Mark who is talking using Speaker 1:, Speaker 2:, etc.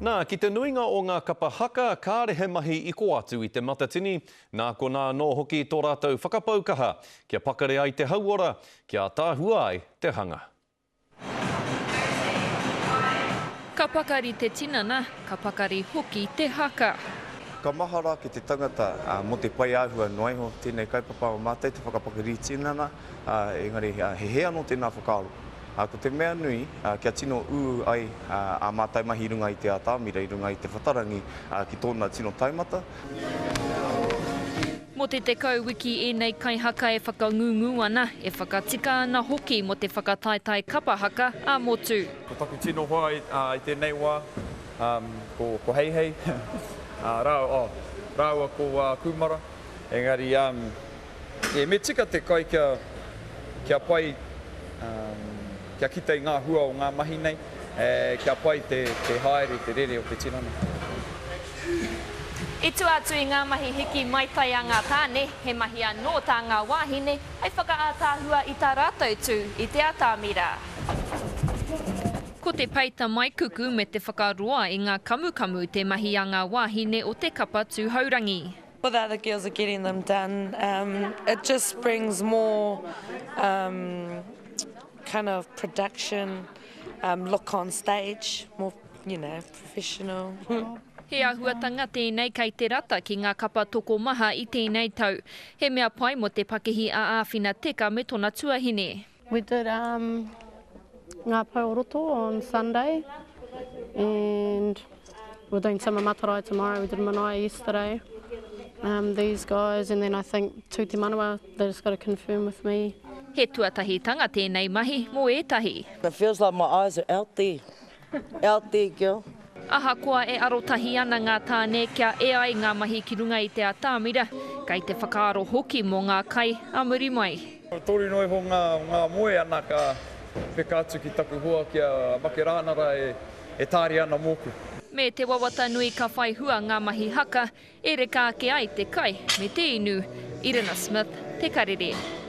Speaker 1: Nā, ki te nuinga o ngā kapa haka, kāre he mahi i kō atu i Te Matatini, nā konā anō hoki tō rātou whakapau kaha kia pakari ai te hauora, kia ātaahua ai te hanga.
Speaker 2: Ka pakari te tinana, ka pakari hoki te haka.
Speaker 3: Ka mahara ake te tangata mō te pai āhua noa iho tēnei kaupapa o mātou te whakapakari tinana, engari he hē anō tēnā whakaaro. Ko te mea nui, kia tino ū ai ā mātou mahi i runga i te atamira, i runga i te whatarangi ki tōna tino taumata.
Speaker 2: Mō te 10 wiki ēnei kaihaka e whakangungu ana, e whakatika ana hoki mō te whakataetae kapa haka ā-motu.
Speaker 4: Ko taku tino hoa i tēnei wā, ko Heihei, rāua ko Kūmara, engari E, me tika te kai kia, kia pai, kia kite i ngā hua o ngā mahi nei, e, kia pai te, te haere, te rere o te tinana.
Speaker 2: I tua atu i ngā mahi hiki maitai a ngā tāne, he mahi anō tā ngā wāhine hei whakaātaahua i tā rātou tū i te atamira. Ko te peita maikuku me te whakaroa i ngā kamukamu te mahi a ngā wāhine o te kapa Tūhourangi.
Speaker 5: Well the other girls are getting them done um it just brings more um kind of production um look on stage more you know professional.
Speaker 2: He āhuatanga tēnei kei te rata ki ngā kapa tokomaha i tēnei tau. He mea pai mō te pakihi a Āwhina Teka me tona tuahine.
Speaker 6: We did um Ngā Pou o Roto on Sunday and we're doing some of Matarae tomorrow, we did Manaia yesterday, um these guys and then I think Tū Te Manawa, they just gotta confirm with me.
Speaker 2: He tuatahitanga tēnei mahi mō ētahi.
Speaker 7: It feels like my eyes are out there. Out there girl.
Speaker 2: Ahakoa e arotahi ana ngā tāne kia e ai ngā mahi ki runga i te atamira, kei te whakaaro hoki mō ngā kai a muri mai.
Speaker 4: Toru noa iho ngā ngā moe ana ka peka atu ki taku hoa ki a Make Rānara e tāria ana mōku.
Speaker 2: Me te wawata nui ka whai hua ngā mahi haka e reka ake ai te kai me te inu. Irina Smith, Te Karere.